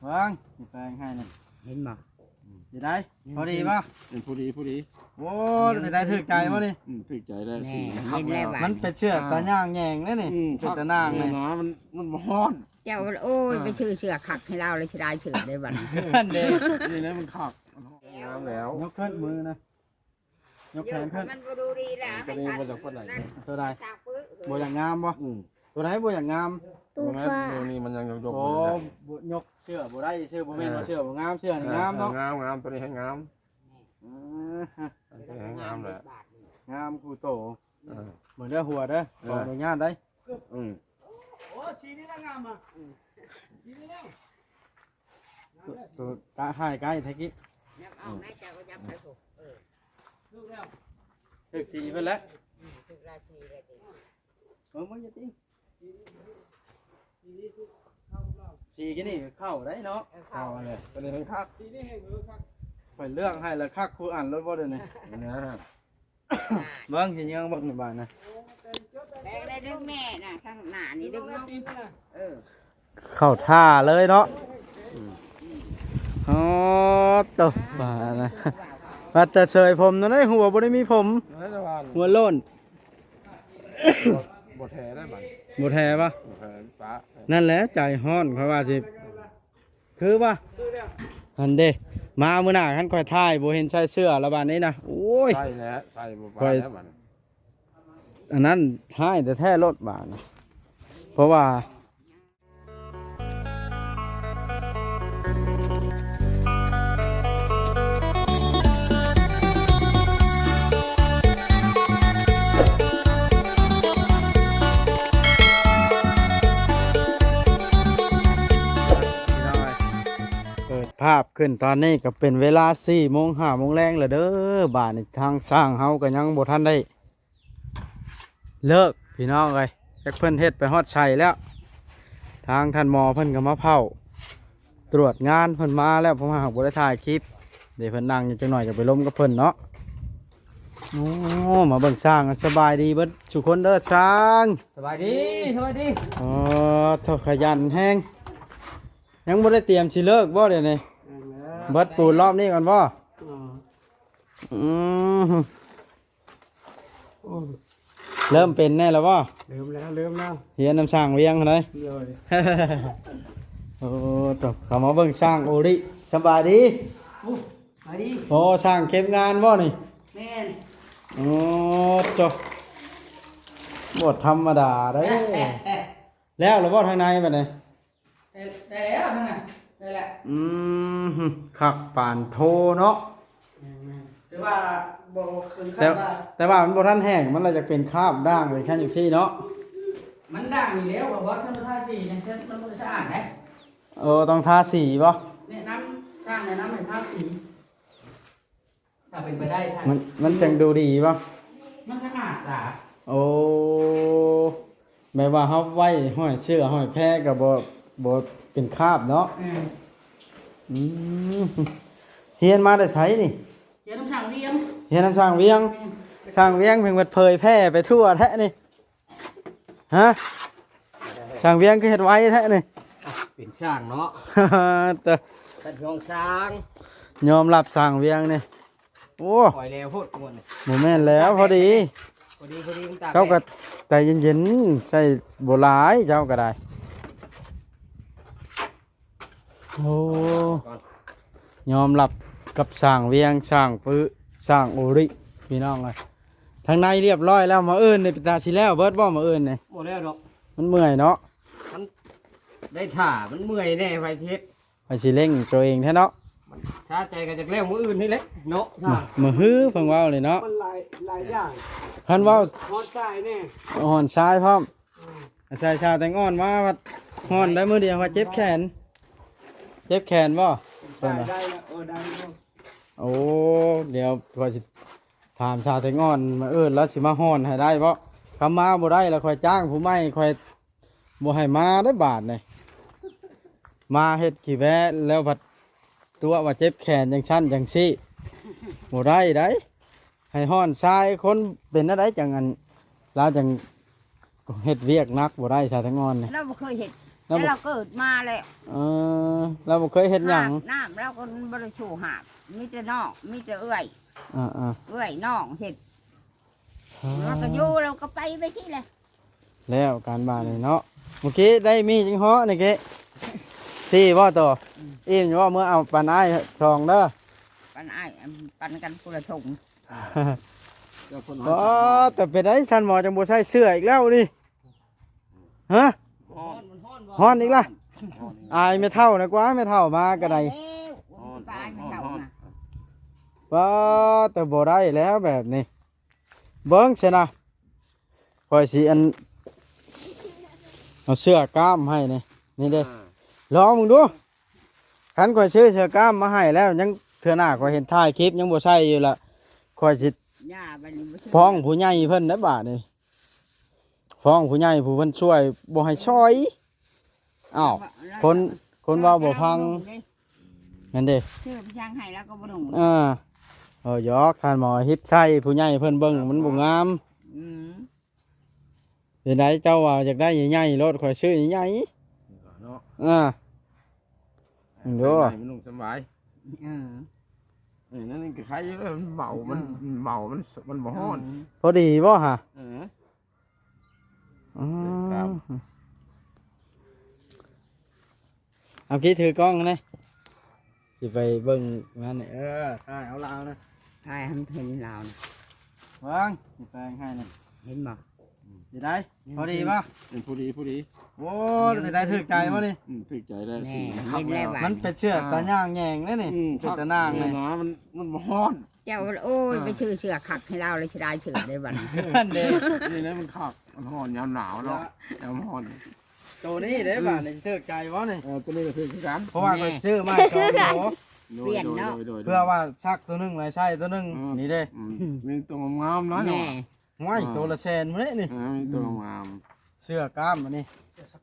ເບິ່ງ ຊິແປງໃຫ້ນີ້ ເຫັນບໍ່? ຊິໄດ້ ພໍດີບໍ່? ເອີ ພໍດີ ພໍດີ. ໂອ້ ຊິໄດ້ຖືກໃຈບໍ່ນີ້? ອືມ ຖືກໃຈແລ້ວ ແນ່ ສີ ເຫັນແລ້ວ ມັນເປັນເຊືອກຕາຍ່າງແຍງເດ້ນີ້ ອືມ ເປັນຕານາງນີ້ ມັນ ມັນບໍ່ຮ້ອນ. ເຈົ້າ ໂອ້ຍ ເອີ ໄປຊື້ເຊືອກຄັກໃຫ້ລາວເລີຍ ຊິໄດ້ເຊືອກໄດ້ບັດນີ້ ຫັ້ນເດ້ ນີ້ແຫຼະມັນຄັກ ງາມແລ້ວ. ຍົກຂຶ້ນມືນະ ຍົກແຂນຂຶ້ນ ມັນບໍ່ດູດີແລ້ວ ຕົວນີ້ບໍ່ຢາກປານໃດ ຕົວໃດ? ຊ່າງປຶ້ ບໍ່ຢາກງາມບໍ່? ອືມ ຕົວໃດບໍ່ຢາກງາມ? ໂຕຟ້າ ຕົວນີ້ມັນຍັງຍົກໆ ໂອ້ ບໍ່ ຍົກເຊືອກບໍ່ໄດ້ ເຊືອກບໍ່ແມ່ນວ່າເຊືອກບໍ່ງາມ ເຊືອກນີ້ງາມເນາະ ງາມ ງາມ ຕົວນີ້ໃຫ້ງາມ ເອີ ຕົວນີ້ໃຫ້ງາມແຫຼະ ງາມຄູ່ໂຕ ເອີ ເບິ່ງເດີຫົວເດີ ເອີ ຂໍອະນຸຍາດໄດ໋ ອືມ ໂອ້ ສີນີ້ລະງາມອ່ະ ອືມ ສີນີ້ແລ້ວ ຕົວຕາຖ່າຍໃກ້ແທ້ກີ້ ຍັບເອົາແມ່ເຈົ້າກໍຍັບໄປພຸ້ນ ເອີ ຖືກແລ້ວ ຖືກສີເພິ່ນແລ້ວ ອືມ ຖືກລາສີແລ້ວຕິ ເບິ່ງ ເບິ່ງ ຢ່າຕີ ສີກີ້ນີ້ເຂົ້າໄດ໋ເນາະ ເອີ ເຂົ້າ ເຂົ້າແຫຼະ ຕົວນີ້ແຮງຄັກ ສີນີ້ແຮງເອີຄັກ ຂ້ອຍເລືອກໃຫ້ລະຄັກຄູ່ອັນໂລດບໍ່ເດີນີ້ ນະ ເບິ່ງ ຊິຍັງເບິ່ງໃນບ້ານນະ ແບກໄດ້ດຶງແມ່ນະ ທາງໜ້ານີ້ດຶງເນາະ ເອີ ເຂົ້າທ່າເລີຍເນາະ ອືມ ອໍ ໂຕ ວ່ານະ ວ່າແຕ່ເສີຍຜົມນັ້ນເດ້ ຫົວບໍ່ໄດ້ມີຜົມ ແລ້ວແຕ່ວ່າ ຫົວໂລ້ນ ບໍ່ ບໍ່ແທ້ໄດ໋ບັດ ບໍ່ແທ້ບໍ່? ບໍ່ແທ້ ປະ ນັ້ນແຫຼະ ໃຈຮ້ອນ ຂ້ອຍວ່າຊິ ຄືບໍ່? ຫັ້ນເດ້ ມາມື້ໜ້າຄັນຂ້ອຍຖ່າຍບໍ່ເຫັນໃສ່ເສື້ອລະບາດນີ້ນະ ໂອ້ຍ ໃສ່ແຫຼະ ໃສ່ບໍ່ປານແລ້ວບັດນີ້ ອັນນັ້ນຮ້າຍແທ້ໆໂລດບາດນີ້ ເພາະວ່າ ເປີດພາບຂຶ້ນຕອນນີ້ກໍເປັນເວລາສີ່ໂມງ ຫ້າໂມງແລງແລ້ວເດີ ບາດນີ້ທາງຊ່າງເຮົາກໍຍັງບໍ່ທັນໄດ້ ເລີກພີ່ນ້ອງເອີຍ ຈັກເພິ່ນເຮັດໄປຮອດໃສແລ້ວ ທາງທ່ານໝໍເພິ່ນກໍມາເຝົ້າ ຕວດງານເພິ່ນມາແລ້ວ ເພາະວ່າຫາກບໍ່ໄດ້ຖ່າຍຄລິບ ເດ ເພິ່ນນັ່ງຢູ່ຈັກໜ້ອຍ ຈະໄປລົມກັບເພິ່ນເນາະ. ໂອ້ ມາເບິ່ງຊ່າງ ສະບາຍດີເບິດສູ່ຄົນເດີຊ່າງ. ສະບາຍດີ ສະບາຍດີ. ອໍ ໂທ້ ຂະຫຍັນແຮງ ຍັງບໍ່ໄດ້ຕຽມຊິເລີກບໍ່ດຽວນີ້? ຍັງແລ້ວ ເບິດປູນລອບນີ້ກ່ອນບໍ່? ອໍ ອືມ ໂອ້ ເລີ່ມເປັນແນ່ແລ້ວບໍ່? ເລີ່ມແລ້ວ ເລີ່ມແລ້ວ ຮຽນນຳຊ່າງວຽງຫັ້ນໃດ໋. ໂດຍ ໂອ້ ໂຕ ເຂົ້າມາເບິ່ງຊ່າງໂອລິ ສະບາຍດີ. ໂອ້ ສະບາຍດີ. ໂອ້ ຊ່າງເກັບງານບໍ່ນີ້? ແມ່ນ. ໂອ້ ໂຕ ບໍ່ທຳມະດາເດ້. ແລ້ວລະບໍ່ທາງໃນບັດນີ້? ໄດ້ ໄດ້ແລ້ວນັ້ນນະ ໄດ້ແລ້ວ. ອືມ ຄັກປານໂທເນາະ. ແມ່ນໆ ແຕ່ວ່າບໍ່ເຄິ່ງຂັ້ນວ່າ ແຕ່ ແຕ່ວ່າມັນບໍ່ທັນແຫ້ງ ມັນລະຢາກເປັນຄາບດ່າງເປັນຊັ້ນຈັ່ງຊີ້ເນາະ. ມັນດ່າງຢູ່ແລ້ວ ບໍ່ ບໍ່ທັນໄດ້ທາສີ ມັນບໍ່ສະອາດເດ້. ເອີ ຕ້ອງທາສີບໍ່? ແນະນຳ ຊ່າງແນະນຳໃຫ້ທາສີ. ຖ້າເປັນໄປໄດ້ ມັນ ມັນຈັ່ງດູດີບໍ່? ມັນສະອາດສະອາດ. ໂອ້ ແບບວ່າເຮົາໄວ້ຫ້ອຍເສື້ອຫ້ອຍແພກໍບໍ່ ບໍ່ເປັນຄາບເນາະ. ອືມ ອືມ ຮຽນມາແຕ່ໃສນີ້? ຮຽນນຳຊ່າງວຽງ. ຮຽນນຳຊ່າງວຽງ. ອືມ ຊ່າງວຽງເພິ່ນເຜີຍແຜ່ໄປທົ່ວແທ້ນີ້. ຮະ ຊ່າງວຽງຄືເຮັດໄວແທ້ນີ້. ເປັນຊ່າງເນາະ ເຕີ ເປັນຂອງຊ່າງ ຍອມຮັບຊ່າງວຽງນີ້. ໂອ້ ຂ້ອຍແລ້ວໂພດກວນນີ້. ບໍ່ແມ່ນແລ້ວ ພໍດີ ພໍດີ ພໍດີ ເຈົ້າກໍໃຈເຢັນໆ ໃສ່ບໍ່ຫຼາຍ ເຈົ້າກໍໄດ້. ໂອ້ ຍອມຮັບກັບຊ່າງວຽງ ຊ່າງປຶ ຊ່າງໂອລິ ພີ່ນ້ອງເອີຍ. ທາງໃນລຽບຮ້ອຍແລ້ວ ມື້ອື່ນນີ້ເປັນຕາຊິແລ້ວເບິດບໍ່ ມື້ອື່ນນີ້? ບໍ່ແລ້ວດອກ ມັນເມື່ອຍເນາະ. ມັນໄດ້ຖ້າ ມັນເມື່ອຍແດ່ ໃຜຊິເຮັດ ໃຜຊິເລັ່ງຕົວເອງແທ້ເນາະ. ມັນຊາໃຈກໍຈະແລ້ວມື້ອື່ນນີ້ແຫຼະເນາະ. ມື້ຮືເພິ່ນເວົ້າເລີຍເນາະ ມັນຫຼາຍ ຫຼາຍຢ່າງ. ຄັນເວົ້າ ຮ້ອນຊາຍແດ່ ຮ້ອນຊາຍພ້ອມ. ອືມ ໃສ່ຊາແຕງອ່ອນມາ ພັດຮ້ອນໄດ້ມື້ດຽວ ພັດເຈັບແຂນ ເຈັບແຂນບໍ່? ສາຍໄດ້ລະ ເອີ ໄດ້ຢູ່. ໂອ້ ດຽວຂ້ອຍຊິຖາມຊາແຕງອ່ອນ ມື້ອື່ນລາວຊິມາຮ້ອນໃຫ້ໄດ້ບໍ່? ຄັນມາບໍ່ໄດ້ລະ ຂ້ອຍຈ້າງຜູ້ໃໝ່ ຂ້ອຍບໍ່ໃຫ້ມາເດ້ບາດນີ້. ມາເຮັດຂີ້ແວະແລ້ວ ພັດຕົວະວ່າເຈັບແຂນຈັ່ງຊັ້ນຈັ່ງຊີ້ ບໍ່ໄດ້ໄດ໋. ໃຫ້ຮ້ອນຊາຍ ຄົນເປັນແນວໃດຈັ່ງອັນ ລາວຈັ່ງເຮັດວຽກໜັກບໍ່ໄດ້ ຊາແຕງອ່ອນນີ້. ລາວບໍ່ເຄີຍເຮັດ ລາວບໍ່ ແຕ່ລາວເກີດມາແລ້ວ. ເອີ ລາວບໍ່ເຄີຍເຮັດຫຍັງ ຫາບນ້ຳລາວກໍບໍ່ໄດ້ຊູຫາບ ມີແຕ່ນ້ອງ ມີແຕ່ເອື້ອຍ ອ່າໆ ເອື້ອຍນ້ອງເຮັດ ອ່າ ລາວກໍຢູ່ ລາວກໍໄປ ໄປຊີ້ແຫຼະ ແລ້ວການບ້ານນີ້ເນາະ ເມື່ອກີ້ໄດ້ມີຫຍັງເຫາະນີ້ເກະ ສີ່ບໍ່ໂຕ ອືມ ອີ່ມຢູ່ບໍ່ ເມືອເອົາປັນອ້າຍສອງເດີ ປັນອ້າຍ ປັນກັນຄົນລະຖົງ ໂອ້ ແຕ່ເປັນໄດທ່ານໝໍຈັ່ງບໍ່ໃສ່ເສື້ອອີກແລ້ວນີ້ ຮະ ຮ້ອນ ຮ້ອນອີກລະ ຮ້ອນອີກ ອາຍແມ່ເຖົ້ານະກວ່າ ແມ່ເຖົ້າມາກໍໄດ້ ຮ້ອນ ອາຍແມ່ເຖົ້ານະ ວ້າ ແຕ່ບໍ່ໄດ້ແລ້ວແບບນີ້ ເບິ່ງຊັ້ນນະ ຂ້ອຍຊິອັນ ເອົາເສື້ອກ້າມໃຫ້ນີ້ ນີ້ເດ້ ອ່າ ລອງເບິ່ງດູ ຄັນຂ້ອຍຊື້ເສື້ອກ້າມມາໃຫ້ແລ້ວ ຍັງເທື່ອໜ້າຂ້ອຍເຫັນຖ່າຍຄລິບຍັງບໍ່ໃສ່ຢູ່ລະ ຂ້ອຍຊິ ຢ່າ ບັດນີ້ບໍ່ຊື້ ຟ້ອງຜູ້ໃຫຍ່ເພິ່ນໄດ້ບາດນີ້ ຟ້ອງຜູ້ໃຫຍ່ຜູ້ເພິ່ນຊ່ວຍບໍ່ໃຫ້ຊ່ອຍ ອ້າວ ຄົນ ຄົນເວົ້າບໍ່ຟັງ ແມ່ນເດ້ ຊື້ໄປຊ່າງໃຫ້ລາວກໍບໍ່ນຸ່ງ ເອີ ເອີ ຢອກ ທ່ານໝໍ ຮິບໃສ່ຜູ້ໃຫຍ່ເພິ່ນເບິ່ງ ມັນບໍ່ງາມ ອືມ ເປັນໃດ ເຈົ້າວ່າຢາກໄດ້ໃຫຍ່ໆໂລດ ຂ້ອຍຊື້ໃຫຍ່ໆ ເນາະ ເອີ ໂດ ໃສ່ໃໝ່ມັນນຸ່ງສະບາຍ ເອີ ເອີ ນັ້ນກໍໄຄຢູ່ ມັນເບົາ ມັນ ເອີ ມັນເບົາ ມັນ ມັນບໍ່ຮ້ອນ ເອີ ພໍດີບໍ່ຫະ ເອີ ອືມ ເອົາກີ້ຖືກ້ອງນີ້ ຊິໄປເບິ່ງງານນີ້ ເອີ ຖ່າຍເອົາລາວນະ ຖ່າຍໃຫ້ມັນເຫັນລາວນະ ວາງ ຊິແປງໃຫ້ນະ ເຫັນບໍ່ ຊິໄດ້ ພໍດີບໍ່ ເຫັນພໍດີ ພໍດີ ໂອ້ ຊິໄດ້ຖືກໃຈບໍ່ນີ້ ອືມ ຖືກໃຈແລ້ວ ນີ້ ເຫັນແລ້ວ ມັນເປັນເສື້ອຕາຍ່າງແຍງເດ້ນີ້ ອືມ ເປັນຕານາງນີ້ ມັນ ມັນບໍ່ຮ້ອນ ເຈົ້າ ໂອ້ຍ ເອີ ໄປຊື້ເສື້ອຄັກໃຫ້ລາວເລີຍ ຊິໄດ້ເສື້ອເດ້ບັດນີ້ ນັ້ນເດ້ ນີ້ແຫຼະມັນຄັກ ມັນຮ້ອນຍາມໜາວເນາະ ຍາມຮ້ອນ ໂຕນີ້ເດ້ ອືມ ບາດນີ້ຖືກໃຈບໍ່ນີ້ ເອີ ໂຕນີ້ກໍຖືກຄືກັນ ເພາະວ່າຂ້ອຍຊື້ມາສອງໂຕ ໂດຍ ປ່ຽນເນາະ ໂດຍ ໂດຍ ເພື່ອວ່າຊັກໂຕໜຶ່ງແລ້ວໃຊ້ໂຕໜຶ່ງ ອືມ ນີ້ເດ້ ອືມ ມີໂຕງາມໆເນາະ ແນ່ ຫ້ວຍ ອ່າ ໂຕລະແສນພຸ້ນເດ້ນີ້ ເອີ ມີໂຕງາມ ເສື້ອກ້າມອັນນີ້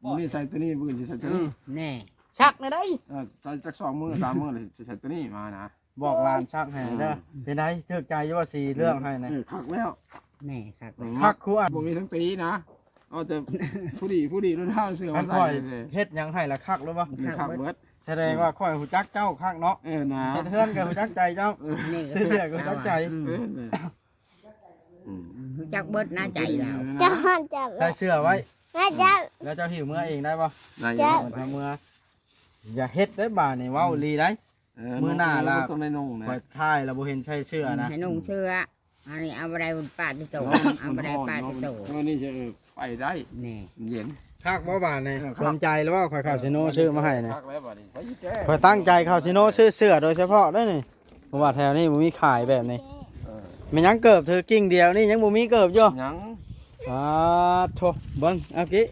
ມື້ນີ້ໃສ່ໂຕນີ້ ມື້ອື່ນຊິໃສ່ໂຕນີ້ ອືມ ແນ່ ຊັກແນວໃດ ເອີ ໃສ່ຈັກສອງມື້ສາມມື້ແລ້ວຊິໃສ່ໂຕນີ້ມານະ ບອກຫຼານຊັກໃຫ້ເດີ ເອີ ເປັນໃດ ຖືກໃຈຢູ່ບໍ່ ສີເລືອກໃຫ້ນະ ເອີ ຄັກແລ້ວ ແນ່ ຄັກແລ້ວ ຄັກຄູ່ອັນ ບໍ່ມີທັງຕີນະ ເອົາແຕ່ຜູ້ດີຜູ້ດີໂລດ ເອົາເສື້ອມາໃສ່ ຄັນຂ້ອຍເຮັດຫຍັງໃຫ້ລະຄັກໂລດບໍ່ ຄັກເບິດ ສະແດງວ່າຂ້ອຍຮູ້ຈັກເຈົ້າຄັກເນາະ ເອີນະ ເຮັດເຮືອນກໍຮູ້ຈັກໃຈເຈົ້າ ເອີ ຊື້ເສື້ອກໍຮູ້ຈັກໃຈ ອືມ ເອີ ອືມ ຮູ້ຈັກເບິດນະໃຈລາວ ເຈົ້າຫັ້ນຈັບ ໃສ່ເສື້ອໄວ້ ນະຈັບ ແລ້ວເຈົ້າຫິ້ວເມືອເອງໄດ້ບໍ່ ໄດ້ຢູ່ ເຈົ້າ ເອົາເມືອ ຢ່າເຮັດເດີບາດນີ້ ເວົ້າອີ່ຫຼີໄດ໋ ເອີ ມື້ໜ້າລະ ຕ້ອງໄດ້ນຸ່ງນະ ຂ້ອຍຖ່າຍລະບໍ່ເຫັນໃສ່ເສື້ອນະ ອືມ ໃຫ້ນຸ່ງເສື້ອ ອັນນີ້ເອົາບໍ່ໄດ້ປາດຕິໂຕ ເອົາບໍ່ໄດ້ປາດຕິໂຕ ເອີ ນີ້ຈະ ເອີ ໄປໄດ້ ນີ້ ເຢັນ ຄັກບໍ່ບາດນີ້ ເອີ ຄັກ ສົມໃຈແລ້ວບໍ່ ຂ້ອຍເຂົ້າຊິໂນຊື້ມາໃຫ້ນີ້ ຄັກແລ້ວບາດນີ້ ຂ້ອຍຕັ້ງໃຈເຂົ້າຊິໂນຊື້ເສື້ອໂດຍສະເພາະເດ້ນີ້ ເພາະວ່າແຖວນີ້ບໍ່ມີຂາຍແບບນີ້ ເອີ ແມ່ນຫຍັງເກີບຖືກິ່ງດຽວນີ້ຍັງບໍ່ມີເກີບຢູ່ ຍັງ ປາດໂທ ເບິ່ງ ເອົາກີ້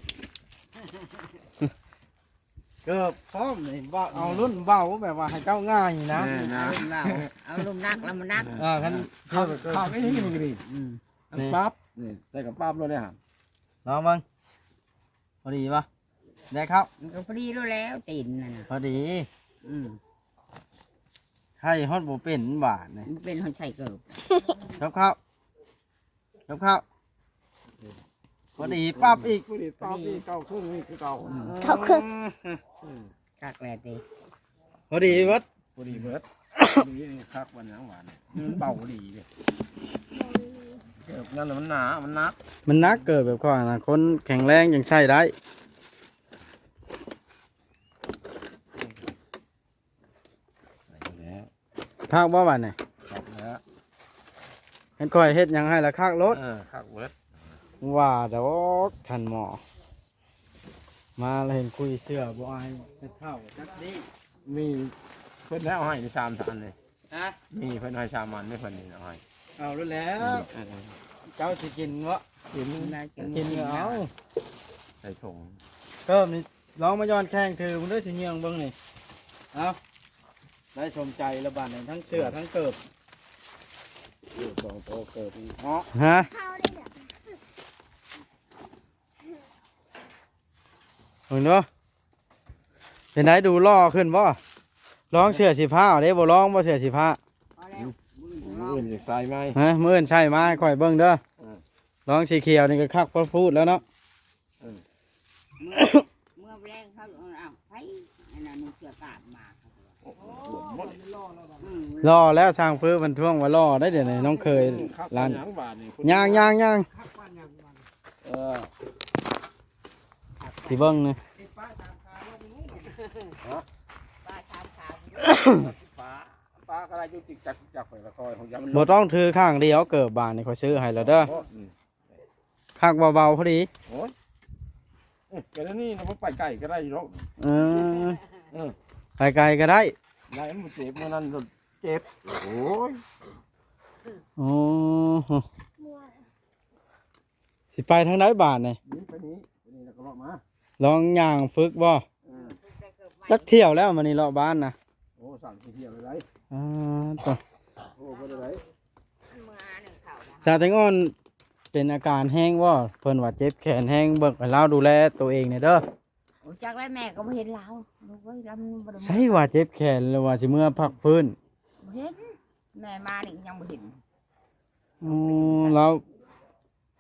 ເກີບພ້ອມນີ້ ເວົ້າ ເອົາລຸ້ນເບົາ ແບບວ່າໃຫ້ເຈົ້າງ່າຍນະ ເອີນະ ເອົາລຸ້ນເບົາ ເອົາລຸ້ນໜັກລະມັນໜັກ ເອີ ຄັນ ເອີ ຄັກ ຄັກອີ່ຫຼີນີ້ ອືມ ອັນປັບນີ້ ໃສ່ກັບປັບໂລດເດ້ ລອງເບິ່ງ ພໍດີບໍ່ ໄດ້ຄັບ ມັນກໍພໍດີໂລດແລ້ວ ຕີນນັ້ນນະ ພໍດີ ອືມ ໃສ່ຮອດບໍ່ເປັນບາດນີ້ ບໍ່ເປັນຮອດໃສ່ເກີບ ຄັບ ຄັບ ຄັບ ພໍດີປັບອີກ ພໍດີປັບອີກ ເກົ້າເຄິ່ງນີ້ຄືເກົ່າ ອືມ ເກົ້າເຄິ່ງ ອືມ ຄັກແລ້ວຕິ ພໍດີເບິດ ພໍດີເບິດ ນີ້ຄັກປານຫຍັງຫວານີ້ ມັນເບົາດີເດ້ ເກີບນັ້ນມັນໜາ ມັນໜັກ ມັນໜັກ ເກີບແບບຂ້ອຍນະ ຄົນແຂງແຮງຈັ່ງໃຊ້ໄດ້ ຄັກບໍ່ບາດນີ້ ຄັກແລ້ວ ເຫັນຂ້ອຍເຮັດຫຍັງໃຫ້ລະຄັກໂລດ ເອີ ຄັກເບິດ ວ່າດອກທ່ານໝໍ ມາລະເຫັນຄຸຍເສື້ອບໍ່ອາຍແມ່ເຖົ້າຈັກດີ ມີເພິ່ນແລ້ວໃຫ້ສາມອັນນີ້ ຮະ ມີເພິ່ນໃຫ້ສາມອັນນີ້ ເພິ່ນນີ້ເອົາໃຫ້ ເອົາໂລດແລ້ວ ເອີ ເອີ ເຈົ້າຊິກິນບໍ່ ກິນ ກິນກໍເອົາ ໃສ່ຖົງ ເກີບນີ້ ລອງມາຢ່ອນແຂ້ງຖືເບິ່ງເດີ ຊິຍ່ຽງເບິ່ງນີ້ ເອົາ ໄດ້ສົມໃຈລະບາດນີ້ ທັງເສື້ອ ອືມ ທັງເກີບ ເກີບສອງໂຕ ເກີບອີກເນາະ ຮະ ເບິ່ງດູ ເປັນໃດ ດູຫຼໍ່ຂຶ້ນບໍ່? ລອງເສື້ອສີຟ້າເດ້ ບໍ່ລອງບໍ່ເສື້ອສີຟ້າ? ພໍແລ້ວ ມື້ອື່ນຊິໃສ່ໃໝ່ ຮະ ມື້ອື່ນໃສ່ມາໃຫ້ຂ້ອຍເບິ່ງເດີ ເອີ ລອງສີຂຽວນີ້ກໍຄັກພໍພູດແລ້ວເນາະ ເອີ ເມື່ອ ເມື່ອແລງເຂົາເອົາ ເອົາ ໃຜ ອັນນັ້ນນຸ່ງເສື້ອກາບມາ ຫຼໍ່ແລ້ວ ຊ່າງເຟີເພິ່ນທ້ວງວ່າຫຼໍ່ໄດ໋ ດຽວນີ້ນ້ອງເຂີຍ ອືມ ຄັກ ຫຼານ ຫຍັງບາດນີ້ ຍ່າງໆໆ ເອີ ຊິເບິ່ງນີ້ ປາ ປາກໍໄດ້ຢູ່ ຈິກຈັກ ຈິກຈັກ ຂ້ອຍລະຄອຍ ບໍ່ຕ້ອງຖືຂ້າງດຽວ ເກີບບາດນີ້ຂ້ອຍຊື້ໃຫ້ແລ້ວເດີ ອືມ ຄັກເບົາໆ ພໍດີ ໂອ້ຍ ເອີ ແຕ່ນີ້ນະ ບໍ່ໄປໄກກໍໄດ້ຢູ່ດອກ ເອີ ເອີ ໄປໄກກໍໄດ້ ໄດ້ ມັນບໍ່ເຈັບ ມື້ນັ້ນເຈັບ ໂອ້ຍ ໂອ້ໂຫ ຊິໄປທາງໃດບາດນີ້ ນີ້ໄປນີ້ ໄປນີ້ແລ້ວກໍເລາະມາ ລອງຍ່າງຝຶກບໍ່? ເອີ ຈັກທ່ຽວແລ້ວມື້ນີ້ເລາະບ້ານນະ? ໂອ້ ສາມສີ່ທ່ຽວແລ້ວໄດ໋ ອ່າ ໂຕ ໂອ້ ບໍ່ໄດ້ໄດ໋ ສາວແຕງອ່ອນເປັນອາການແຮງບໍ່? ເພິ່ນວ່າເຈັບແຂນແຮງ ເບິ່ງໃຫ້ລາວດູແລໂຕເອງແດ່ເດີ. ໂອ້ ຈັກແລ້ວ ແມ່ກໍບໍ່ເຫັນລາວ ລູກເອີຍ ລາວບໍ່ໄດ້ມາ ໃຊ່ວ່າເຈັບແຂນ ຫຼືວ່າຊິເມືອພັກຟື້ນ? ບໍ່ເຫັນ ແມ່ມານີ້ຍັງບໍ່ເຫັນ. ໂອ້ ລາວ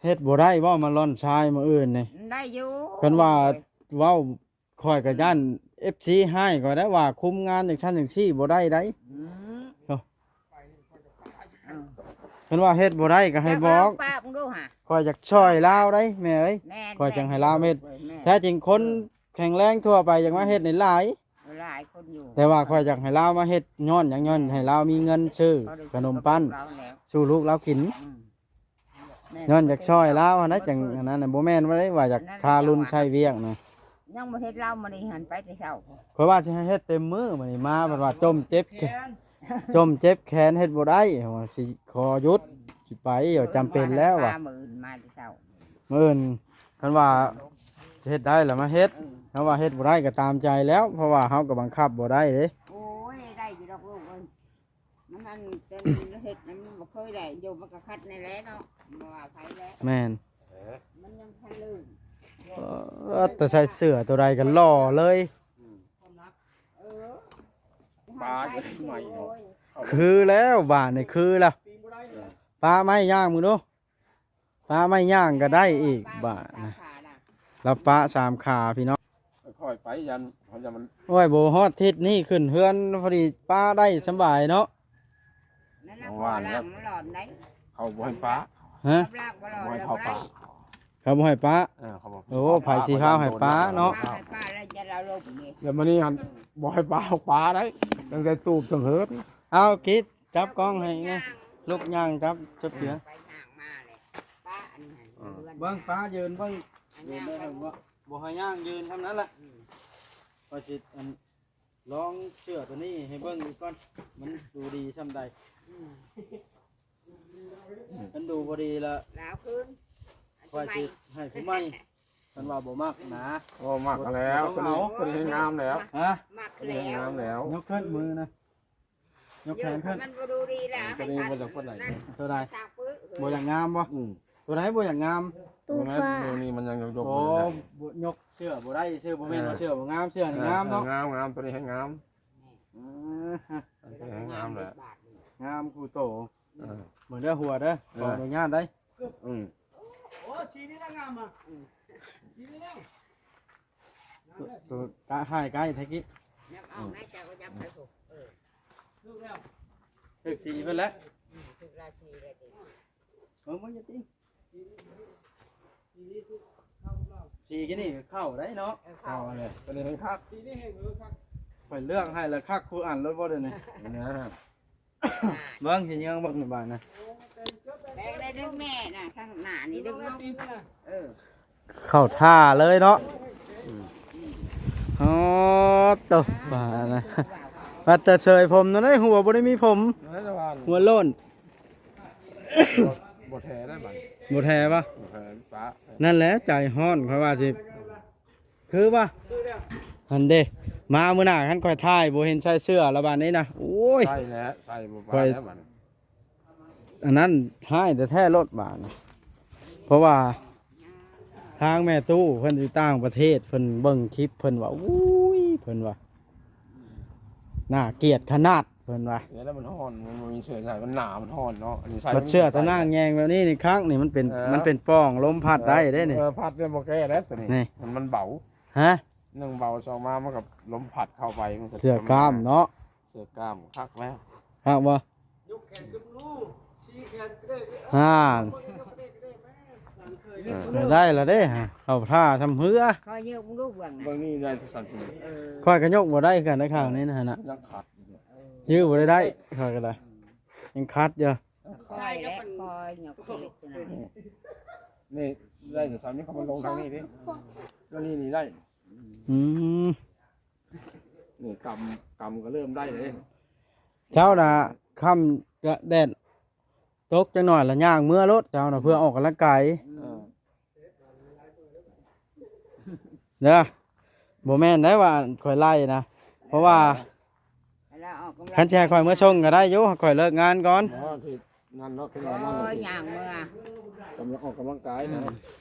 ເຮັດບໍ່ໄດ້ບໍ່ ມາລ່ອນຊາຍມື້ອື່ນນີ້? ໄດ້ຢູ່ ຄັນວ່າເວົ້າ ຂ້ອຍກໍຢ້ານເອັຟຊີຮ້າຍຂ້ອຍໄດ້ວ່າ ຄຸມງານຈັ່ງຊັ້ນຈັ່ງຊີ້ບໍ່ໄດ້ໄດ໋. ອືມ ເອີ ເອີ ຄັນວ່າເຮັດບໍ່ໄດ້ກໍໃຫ້ບອກ ເຈົ້າລອງປະເບິ່ງດູຫາ ຂ້ອຍຢາກຊ່ອຍລາວໄດ໋ແມ່ເອີຍ. ແມ່ນ ຂ້ອຍຈັ່ງໃຫ້ລາວເຮັດ ແມ່ນ ແທ້ຈິງຄົນ ເອີ ແຂງແລງທົ່ວໄປຢາກມາເຮັດນີ້ຫຼາຍ ຫຼາຍຄົນຢູ່ ແຕ່ວ່າຂ້ອຍຢາກໃຫ້ລາວມາເຮັດ ຍ້ອນຫຍັງ? ຍ້ອນໃຫ້ລາວມີເງິນຊື້ຂະໜົມປັ້ນສູ່ລູກລາວກິນ. ອືມ ແມ່ນ ຍ້ອນຢາກຊ່ອຍລາວຫັ້ນນະ ຈັ່ງອັນນັ້ນນະ ບໍ່ແມ່ນວ່າ ວ່າຢາກທາລຸນໃສ່ວຽກນະ. ຍັງບໍ່ເຮັດ ລາວມື້ນີ້ຫັ້ນໄປແຕ່ເຊົ້າ ຂ້ອຍວ່າຊິໃຫ້ເຮັດເຕັມມື້ ມື້ນີ້ມາເພິ່ນວ່າຈົມເຈັບແຂນ ຈົມເຈັບແຂນເຮັດບໍ່ໄດ້ ວ່າຊິຂໍຢຸດ ຊິໄປ ວ່າຈຳເປັນແລ້ວວ່າ ມື້ອື່ນມາແຕ່ເຊົ້າ ມື້ອື່ນ ຄັນວ່າເຮັດໄດ້ລະມາເຮັດ ເອີ ຄັນວ່າເຮັດບໍ່ໄດ້ກໍຕາມໃຈແລ້ວ ເພາະວ່າເຮົາກໍບັງຄັບບໍ່ໄດ້ເດ້. ໂອ້ຍ ໄດ້ຢູ່ດອກລູກເອີຍ ມັນອັນເປັນເຮັດ ມັນບໍ່ເຄີຍໄດ້ຢູ່ ມັນກໍຂັດແນ່ແຫຼະເນາະ ບໍ່ວ່າໃຜແຫຼະ. ແມ່ນ ມັນຍັງບໍ່ທັນລືມ ເອີ ແຕ່ໃສ່ເສື້ອໂຕໃດກໍຫຼໍ່ເລີຍ. ອືມ ເອີ ປາຈະໄດ້ໃໝ່ເນາະ ຄືແລ້ວ ບາດນີ້ຄືແລ້ວ ເອີ ປາໄມ້ຍ່າງເບິ່ງດູ. ປາໄມ້ຍ່າງກໍໄດ້ອີກບາດນະ ລາວປະສາມຂາພີ່ນ້ອງ. ຄ່ອຍໄປ ຢ້ານ ຢ້ານມັນ ໂອ້ຍ ບໍ່ຮອດທິດນີ້ຂຶ້ນເຮືອນພໍດີ ປະໄດ້ສະບາຍເນາະ. ນັ້ນລະ ເຂົາວ່າແລ້ວ ມັນຫຼອນໄດ໋ ເຂົາບໍ່ໃຫ້ປະ ຮະ ເຂົາບໍ່ໃຫ້ເຂົາປະ ເຂົາບໍ່ໃຫ້ປະ ເອີ ເຂົາບໍ່ ໂອ້ ໃຜຊິພາໃຫ້ປະເນາະ ໃຫ້ປະແລ້ວຈະລາລົບນີ້ ແລ້ວມື້ນີ້ຫັ້ນບໍ່ໃຫ້ປະ ເອົາປະໄດ້ ຕັ້ງແຕ່ຕູບສຳເພີດ. ເອົາ ກິດ ຈັບກ້ອງໃຫ້ແດ່ ລູກຍ່າງຈັບ ຈັບເສືອ ໄປຍ່າງມາເລີຍ ປະອັນນີ້ຫັ້ນ ເອີ ເຮືອນ ເບິ່ງປະຢືນເບິ່ງ ອັນຍ່າງໄປ ບໍ່ ບໍ່ໃຫ້ຍ່າງ ຢືນສ່ຳນັ້ນລະ ອືມ ຂ້ອຍຊິອັນ ລອງເສື້ອໂຕນີ້ໃຫ້ເບິ່ງອີກກ່ອນ ມັນດູດີສ່ຳໃດ ອືມ ຄັນດູບໍ່ດີລະ ລາວຄືນ ຂ້ອຍຊິໃຫ້ຜູ້ໃໝ່ ຄັນວ່າບໍ່ມັກນະ ບໍ່ມັກແລ້ວ ບໍ່ຕ້ອງເອົາ ໂຕນີ້ ໂຕນີ້ງາມແລ້ວ ຮະ ມັກແລ້ວ ໂຕນີ້ງາມແລ້ວ ຍົກຂຶ້ນມືນະ ຍົກແຂນຂຶ້ນ ມັນບໍ່ດູດີແລ້ວ ໂຕນີ້ບໍ່ຢາກປານໃດ ໂຕໃດ ຊ່າງປຶ ບໍ່ຢາກງາມບໍ່? ອືມ ໂຕໃດບໍ່ຢາກງາມ? ຕູ້ຟ້າ ໂຕນີ້ມັນຍັງຍົກໆ ໂອ້ ບໍ່ ຍົກເສື້ອບໍ່ໄດ້ ເສື້ອບໍ່ແມ່ນວ່າເສື້ອບໍ່ງາມ ເສື້ອນີ້ງາມເນາະ ເອີ ງາມໆ ໂຕນີ້ໃຫ້ງາມ ເອີ ໂຕນີ້ໃຫ້ງາມແຫຼະ ງາມຄູ່ໂຕ ເອີ ເບິ່ງເດີຫົວເດີ ເອີ ຂໍອະນຸຍາດໄດ໋ ອືມ ໂອ້ ສີນີ້ລະງາມອ່ະ ອືມ ສີນີ້ແລ້ວ ໂຕ ກະຖ່າຍໃກ້ແທ້ກີ້ ຍັບເອົາ ອືມ ໃນຈາກໍຍັບໄປພຸ້ນ ເອີ ຖືກແລ້ວ ຖືກສີເພິ່ນແລ້ວ ອືມ ຖືກລາສີແລ້ວຕິ ເບິ່ງ ເບິ່ງຢູ່ຕິ ສີນີ້ຄືເຂົ້າກັບລາວ ສີກີ້ນີ້ກໍເຂົ້າໄດ໋ເນາະ ເອີ ເຂົ້າ ເຂົ້າແຫຼະ ໂຕນີ້ແຮງຄັກ ສີນີ້ແຮງ ເອີ ຄັກ ຂ້ອຍເລືອກໃຫ້ລະຄັກຄູ່ອັນໂລດບໍ່ດຽວນີ້ ນະ ເບິ່ງຊິເຍືອງເບິ່ງໃນບ້ານນະ ແບກໄດ້ດຶງແມ່ນະ ທາງໜ້ານີ້ດຶງລົງ ເອີ ເຂົ້າທ່າເລີຍເນາະ ອໍ ໂຕ ວ່ານະ ວ່າແຕ່ເສີຍຜົມນັ້ນໄດ໋ ຫົວບໍ່ໄດ້ມີຜົມ ແມ່ນລະວ່າ ຫົວໂລ້ນ ບໍ່ ບໍ່ແທ້ໄດ໋ບັດ ບໍ່ແທ້ບໍ່? ບໍ່ແທ້ ປະ ນັ້ນແຫຼະໃຈຮ້ອນ ຂ້ອຍວ່າຊິ ຄືບໍ່? ຫັ້ນເດ້ ມາມື້ໜ້າຄັນຂ້ອຍຖ່າຍບໍ່ເຫັນໃສ່ເສື້ອລະບາດນີ້ນະ ໂອ້ຍ ໃສ່ແຫຼະ ໃສ່ບໍ່ປານແລ້ວບັດນີ້ ອັນນັ້ນຮ້າຍແທ້ໆໂລດບາດນີ້ ເພາະວ່າທາງແມ່ຕູ້ເພິ່ນຢູ່ຕ່າງປະເທດ ເພິ່ນເບິ່ງຄລິບ ເພິ່ນວ່າ ໂອ້ຍ ເພິ່ນວ່າ ໜ້າກຽດຂະໜາດ ເພິ່ນວ່າ ແລ້ວມັນຮ້ອນ ມັນບໍ່ມີເສື້ອໃສ່ ມັນໜາວ ມັນຮ້ອນເນາະ ອັນນີ້ໃສ່ ບັດເສື້ອຕາໜ່າງແຍງແບບນີ້ນີ້ ຄັກນີ້ ມັນເປັນ ເອີ ມັນເປັນປ່ອງ ລົມພັດໄດ້ເດ້ນີ້ ເອີ ພັດນີ້ບໍ່ແກ້ແລ້ວໂຕນີ້ ນີ້ ມັນ ມັນເບົາ ຮະ ໜຶ່ງເບົາ ສອງມາ ມັນກໍລົມພັດເຂົ້າໄປ ມັນກໍ ເສື້ອກ້າມເນາະ ສື້ອກ້າມຄັກແລ້ວ. ຄັກບໍ່? ຍົກແຂນຂຶ້ນຮູ້ ຊີ້ແຂນກະເດີກ ອ່າ ເອີ ເອີ ໄດ້ລະເດ້ ເຂົ້າທ່າຊ່ຳເຮືອ. ຂ້ອຍຍົກມຶງລູກເບິ່ງນະ ເບິ່ງນີ້ໄດ້ຊັ້ນ ເອີ ຂ້ອຍກໍຍົກບໍ່ໄດ້ຄືກັນໃນຂ້າງນີ້ນະ ຍັງຂັດຢູ່ ເອີ ຢື້ບໍ່ໄດ້ໄດ້ ຂ້ອຍກໍໄດ້ ຍັງຂັດຢູ່. ຂ້ອຍແຫຼະ ຂ້ອຍຍົກເອງນະ ນີ້ໄດ້ຊັ້ນນີ້ ເຂົາມາລົງທາງນີ້ເດ້ ຕົວນີ້ນີ້ໄດ້. ອືມ ນີ້ກຳ ກຳກໍເລີ່ມໄດ້ເດ້. ເຈົ້ານະ ຄ່ຳກະແດດຕົກຈັກໜ້ອຍລະຍ່າງເມືອໂລດ ເຈົ້ານະ ເພື່ອອອກກຳລັງກາຍ. ເອີ ເດີ ບໍ່ແມ່ນໄດ໋ວ່າຂ້ອຍໄລ່ນະ ເພາະວ່າ ຄັນຊິໃຫ້ຂ້ອຍເມືອສົ່ງກໍໄດ້ຢູ່ ຂ້ອຍເລີກງານກ່ອນ. ບໍ່ ທີ່ນັ້ນເນາະ ຄືວ່ານັ້ນ ໂອ້ຍ ຍ່າງເມືອ ກຳລັງອອກກຳລັງກາຍນະ. ອືມ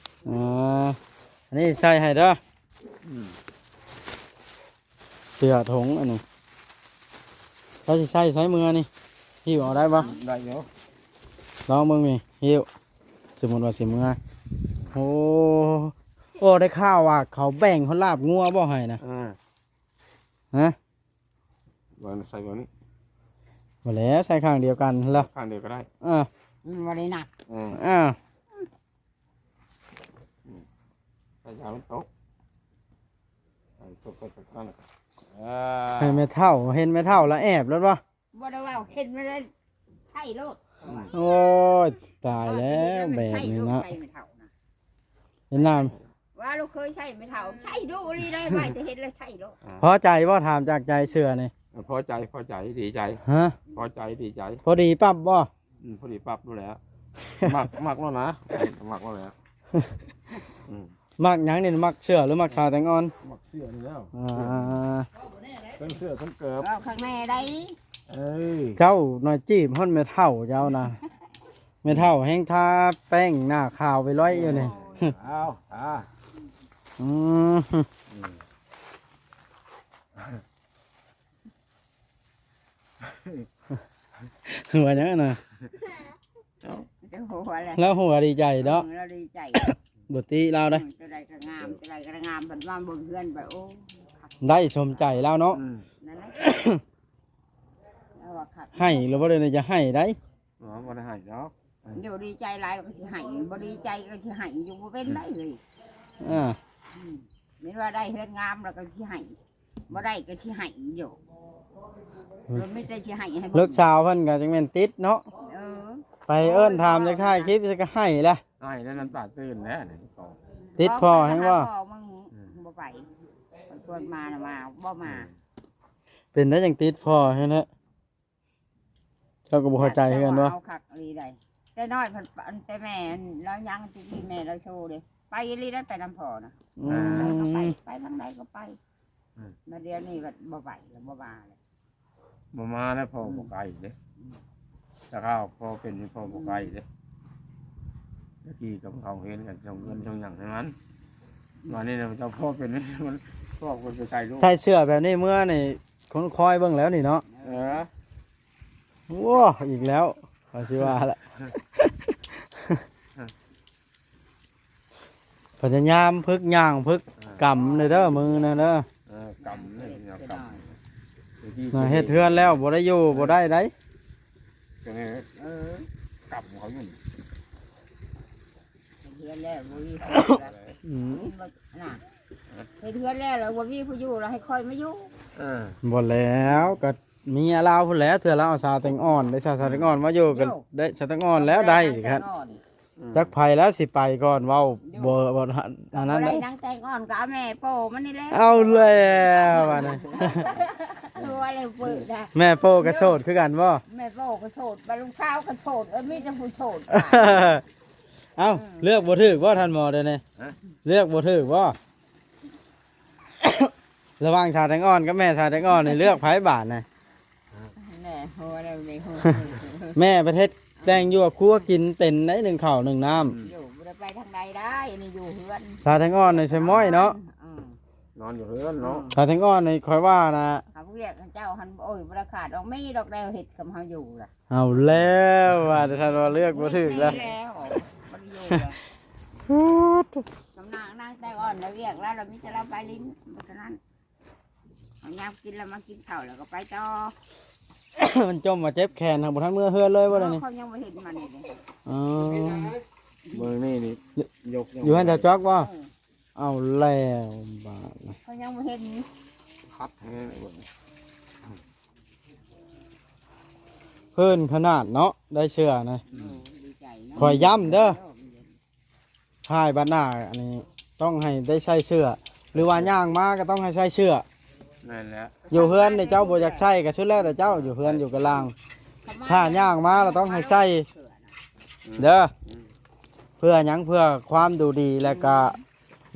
ອ່າ ອັນນີ້ໃສ່ໃຫ້ເດີ. ອືມ ເສື້ອຖົງອັນນີ້ ເຈົ້າຊິໃສ່ໃສ່ເມືອນີ້ ຫິ້ວເອົາໄດ້ບໍ່? ໄດ້ຢູ່ ລອງເບິ່ງນີ້ ຫິ້ວ ສົມມຸດວ່າຊິເມືອ. ໂອ້ ໂອ້ ໄດ້ຂ່າວວ່າເຂົາແບ່ງຮອດລາບງົວບໍ່ໃຫ້ນະ? ອ່າ ຮະ? ວ່າໃສ່ແບບນີ້ ບໍ່ແລ້ວ ໃສ່ຂ້າງດຽວກັນລະ ຂ້າງດຽວກໍໄດ້. ເອີ ມັນບໍ່ໄດ້ໜັກ. ເອີ ເອີ ໃສ່ຢາງມັນຕົກ ໃສ່ຕົກໃສ່ຕົກນັ້ນ ເອີ ໃຫ້ແມ່ເຖົ້າ ເຫັນແມ່ເຖົ້າລະແອບໂລດບໍ່? ບໍ່ໄດ້ເວົ້າ ເຫັນມັນລະໃສ່ໂລດ. ອືມ ໂອ້ຍ ຕາຍແລ້ວແບບນີ້ນະ ໃສ່ແມ່ເຖົ້ານະ ເຫັນນຳ ວ່າລູກເຄີຍໃສ່ແມ່ເຖົ້າ ໃສ່ດຸອີ່ຫຼີໄດ໋ ໄວ້ແຕ່ເຫັນແລ້ວໃສ່ໂລດ. ພໍໃຈບໍ່? ຖາມຈາກໃຈເສື້ອນີ້. ເອີ ພໍໃຈ ພໍໃຈ ດີໃຈ. ຮະ? ພໍໃຈ ດີໃຈ. ພໍດີປັບບໍ່? ອືມ ພໍດີປັບໂລດແຫຼະ ມັກ ມັກໂລດນະ ມັກໂລດແຫຼະ. ອືມ ມັກຫຍັງນີ້? ມັກເສື້ອ ຫຼືມັກສາວແຕງອ່ອນ? ມັກເສື້ອນີ້ແລ້ວ. ອ່າ ທັງເສື້ອທັງເກີບ ເວົ້າຂ້າງແມ່ໄດ໋. ເອີຍ ເຈົ້າໜ້ອຍຈີບຮອດແມ່ເຖົ້າເຈົ້ານະ ແມ່ເຖົ້າແຮ່ງທາແປ້ງໜ້າຂາວໄປລ້ອຍຢູ່ນີ້. ເອົາ ອ່າ ອືມ ອືມ ຫົວຫຍັງນະ? ແລ້ວຫົວແຫຼະ ລາວຫົວດີໃຈເນາະ. ເອີ ລາວດີໃຈ ບໍ່ຕິລາວເດ້. ອືມ ຕົວໃດກໍງາມ ຕົວໃດກໍງາມ ບັດມາເບິ່ງເຮືອນໄປ ໂອ້ ໄດ້ສົມໃຈລາວເນາະ. ອືມ ນັ້ນແຫຼະ ລາວວ່າຄັກ ໃຫ້ແລ້ວບໍ່ໄດ້ ຈະໃຫ້ໄດ໋. ອໍ ບໍ່ໄດ້ໃຫ້ດອກ ຢູ່ດີໃຈຫຼາຍກໍຊິໃຫ້ ບໍ່ດີໃຈກໍຊິໃຫ້ຢູ່ ບໍ່ເປັນໄດ໋ເລີຍ. ອ່າ ອືມ ແມ່ນວ່າໄດ້ເຮືອນງາມແລ້ວກໍຊິໃຫ້ ບໍ່ໄດ້ກໍຊິໃຫ້ຢູ່ ມັນມີແຕ່ຊິໃຫ້ ໃຫ້ເບິ່ງ. ລູກສາວເພິ່ນກໍຈັ່ງແມ່ນຕິດເນາະ. ເອີ ໄປເອີ້ນຖາມ ຢາກຖ່າຍຄລິບ ກໍໃຫ້ແຫຼະ ໃຫ້ແລ້ວ ນ້ຳຕາຕື່ນແລ້ວນີ້. ຕິດພໍ່ແຮງບໍ່? ອືມ ບໍ່ໄປ ເພິ່ນຊວນມານະ ມາບໍ່ມາ. ອືມ ເປັນໄດ້ຫຍັງຕິດພໍ່ແຮງແທ້? ເຈົ້າກໍບໍ່ເຂົ້າໃຈຄືກັນບໍ່? ເອົາຄັກອີ່ຫຼີໃດ໋ ແຕ່ນ້ອຍເພິ່ນ ອັນ ແຕ່ແມ່ລາວຍັງ ແຕ່ກີ້ແມ່ລາວໂຊເດ້ ໄປອີ່ຫຼີໄດ໋ ໄປນຳພໍ່ນະ. ອືມ ໄປກໍໄປ ໄປທາງໃດກໍໄປ. ອືມ ມາດຽວນີ້ກໍບໍ່ໄປແລ້ວ ບໍ່ມາແລ້ວ ບໍ່ມາແລ້ວ. ພໍ່ ອືມ ບໍ່ໄກເດ້ ອືມ ແຕ່ຂ້າວພໍ່ເປັນນີ້ ພໍ່ບໍ່ໄກເດ້. ຕະກີ້ກໍເຂົາເຮັດກັນ ສົ່ງເງິນສົ່ງຫຍັງໃຫ້ມັນ ບາດນີ້ນະ ເຈົ້າພໍ່ເປັນນີ້ ມັນ ພໍ່ກໍໄປໄກໂລດ. ໃສ່ເສື້ອແບບນີ້ເມືອນີ້ ຄົນຄອຍເບິ່ງແລ້ວນີ້ເນາະ. ເອີ ໂອ້ ອີກແລ້ວ ຂ້ອຍຊິວ່າລະ ພະຍາຍາມຝຶກຍ່າງ ຝຶກ ອ່າ ກຳເດີ ມືນະເດີ. ເອີ ກຳນີ້ ກຳ ນະ ເຮັດເຮືອນແລ້ວບໍ່ໄດ້ຢູ່ ເອີ ບໍ່ໄດ້ໃດ໋. ເອີ ກຳເຂົາຢູ່ ເຮັດເຮືອນແລ້ວບໍ່ມີຜູ້ຢູ່ລະ. ອືມ ເຫັນບໍ່ນະ ເຮັດເຮືອນແລ້ວລະບໍ່ມີຜູ້ຢູ່ລະ ໃຫ້ຂ້ອຍມາຢູ່. ເອີ ບໍ່ແລ້ວ ກໍເມຍລາວພຸ້ນແຫຼະ ເທື່ອລາວເອົາສາວແຕງອ່ອນ ໄດ້ສາວ ສາວແຕງອ່ອນມາຢູ່ ກໍໄດ້ສາວແຕງອ່ອນແລ້ວ ໄດ້ຄັນ. ອືມ ຈັກໃຜແລ້ວຊິໄປກ່ອນ ເວົ້າບໍ່ ບໍ່ ອັນນັ້ນ ບໍ່ໄດ້ນາງແຕງອ່ອນກໍເອົາແມ່ໂປ້ມັນນີ້ແຫຼະ. ເອົາແລ້ວບາດນີ້ ຕົວເລີຍເປີດນະ ແມ່ໂປ້ກໍໂສດຄືກັນບໍ່? ແມ່ໂປ້ກໍໂສດ ບາດລູກສາວກໍໂສດ ເອີ ມີແຕ່ຜູ້ໂສດ. ເອົ້າ ອືມ ເລືອກບໍ່ຖືກບໍ່ທ່ານໝໍ ດຽວນີ້? ຮະ? ເລືອກບໍ່ຖືກບໍ່? ລະຫວ່າງສາວແຕງອ່ອນກັບແມ່ສາວແຕງອ່ອນນີ້ ເລືອກໃຜບາດນະ? ແມ່ ຫົວແລ້ວແມ່ ຫົວ ແມ່ປະເທດແຕ່ງຢູ່ຄົວກິນເປັນໄດ໋ ໜຶ້ງເຂົ້າໜຶ້ງນ້ຳ. ອືມ ຢູ່ ບໍ່ໄດ້ໄປທາງໃດໄດ້ ອັນນີ້ຢູ່ເຮືອນ. ສາວແຕງອ່ອນນີ້ໃສ່ມ້ອຍເນາະ. ອືມ ນອນຢູ່ເຮືອນເນາະ. ອືມ ສາວແຕງອ່ອນນີ້ຂ້ອຍວ່ານະ ເຮົາເຮັດໃຫ້ເຈົ້າຫັ້ນ ໂອ້ຍ ບໍ່ໄດ້ຂາດດອກ ມີດອກແນວເຮັດກັບເຮົາຢູ່ລະ. ເອົາແລ້ວ ວ່າແຕ່ທ່ານວ່າເລືອກບໍ່ຖືກແລ້ວ ບໍ່ໄດ້ຢູ່ແລ້ວ ກຳນາງນາງແຕງອ່ອນລະວຽກລະ ລະມີແຕ່ລາວໄປຫຼິ້ນ ບໍ່ເທົ່ານັ້ນ. ເອົາຍາມກິນລະມາກິນເຂົ້າ ລະກໍໄປຕໍ່. ມັນຈົມມາເຈັບແຂນ ຫາກບໍ່ທັນເມືອເຮືອນເລີຍບໍ່ດຽວນີ້? ເຂົາຍັງບໍ່ເຫັນມັນນີ້ເດ້. ອໍ ເບິ່ງນີ້ນີ້ ຍົກ ຢູ່ເຮືອນເຈົ້າຈອກບໍ່? ເອີ ເອົາແລ້ວບາດນີ້ ເຂົາຍັງບໍ່ເຫັນ. ຄັກແທ້ເບິ່ງ ເພິ່ນຂະໜາດເນາະ ໄດ້ເສື້ອນະ. ໂອ້ ດີໃຈເນາະ ຂ້ອຍຢ້ຳເດີ ຖ່າຍບັດໜ້າອັນນີ້ຕ້ອງໃຫ້ໄດ້ໃສ່ເສື້ອ ຫຼືວ່າຍ່າງມາກໍຕ້ອງໃຫ້ໃສ່ເສື້ອ. ແມ່ນແລ້ວ ຢູ່ເຮືອນນີ້ເຈົ້າບໍ່ຢາກໃສ່ກໍສຸດແລ້ວແຕ່ເຈົ້າ ຢູ່ເຮືອນຢູ່ກັບລ່າງ ຖ້າຍ່າງມາລະຕ້ອງໃຫ້ໃສ່ເດີ. ອືມ ເພື່ອຫຍັງ? ເພື່ອຄວາມດູດີ ແລະກະ